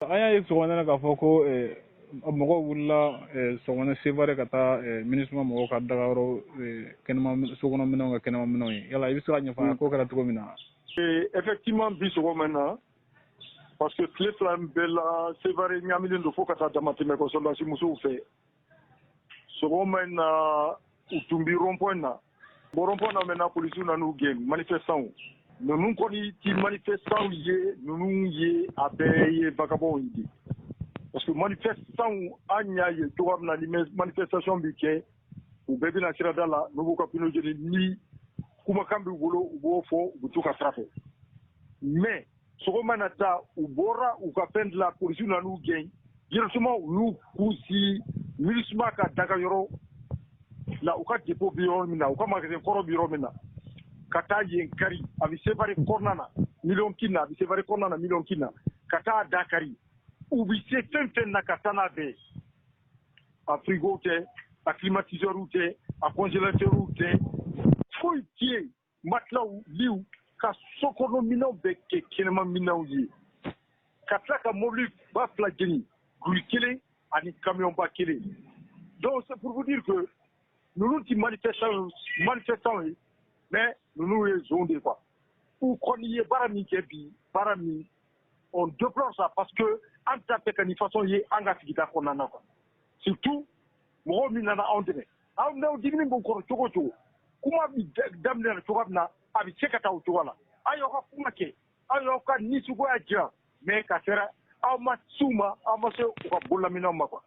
An y'a ye sɔgɔmada na k'a fɔ ko mɔgɔw wulila sɔgɔmada Sevare ka taa MINUSMA mɔgɔw ka dagayɔrɔ kɛnɛma sokɔnɔ minɛnw ka kɛnɛma minɛnw ye. Yala i bɛ se ka ɲɛfɔ an ye ko kɛra cogo min na? Effectivement, bi sɔgɔma in na, parce que tile 2 in bɛɛ la, Sevare ɲaamilen don fo ka taa damatɛmɛ kɔ sɔrɔdasi musow fɛ. Sɔgɔma in na, u tun bi rond-point na. Bon, rond-point na maintenant, polisiw nan'u gɛn, manifestants ninnu kɔni ti manifestants ye, ninnu ye a bɛɛ ye vagabonds ye de, parce que manifestants, an y'a ye cogoya min na, ni manifestation bi kɛ, u bɛɛ bɛna sirada la, n'u b'u ka pneu jeni, ni kumakan b'u bolo, u b'o fɔ, u bɛ t'u ka sira fɛ. Mais sɔgɔma na ta, u bɔra u ka fɛn dilan, polisiw nan'u gɛn directement, u y'u kun si MINUSMA ka dagayɔrɔ la, u ka dépôt bɛ yɔrɔ min na, u ka magasin kɔrɔ bɛ yɔrɔ min na, ka taa yen kari. A bɛ Sevare kɔnɔna na, miliyɔn kin na, a bɛ Sevare kɔnɔna na, miliyɔn kin na, ka taa da kari. U bɛ se fɛn fɛn na, ka taa n'a bɛɛ ye, a frigo tɛ, a climatiseur tɛ, a congélateur tɛ, foyi tɛ yen, matelas, liw, ka sokɔnɔ minɛnw bɛɛ kɛ kɛnɛma minɛnw ye, ka tila ka mobili ba 2 jeni, grue kelen ani camion ba kelen. Donc c'est pour vous dire que ninnu ti manifestants ye, mais ninnu ye zon de ye quoi. U kɔni ye baara min kɛ bi, baara min, on déplore ça, parce que an t'a fɛ ka nin façon ye an ka sigida kɔnɔna na quoi. Surtout mɔgɔw min nana anw dɛmɛ, aw n'aw dimini b'u kɔrɔ cogo o cogo, kuma bi daminɛ na cogoya min na, a bɛ se ka taa o cogo la. Aw y'aw ka kuma kɛ, aw y'aw ka nisɔngoya jira, mais ka sera aw ma s'u ma, aw ma se u ka bololaminɛnw ma quoi.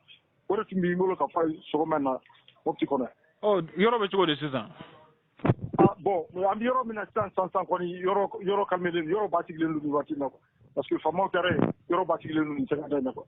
O de tun b'i bolo ka fɔ sɔgɔma in na Mopti kɔnɔ. Ɔ, yɔrɔ bɛ cogo di sisan? Ah bon, an bɛ yɔrɔ min na sisan sisan kɔni, yɔrɔ calmelen, yɔrɔ basigilen don nin waati in na quoi, parce que faamaw taara yen, yɔrɔ basigilen don nin sɛgɛda in na quoi.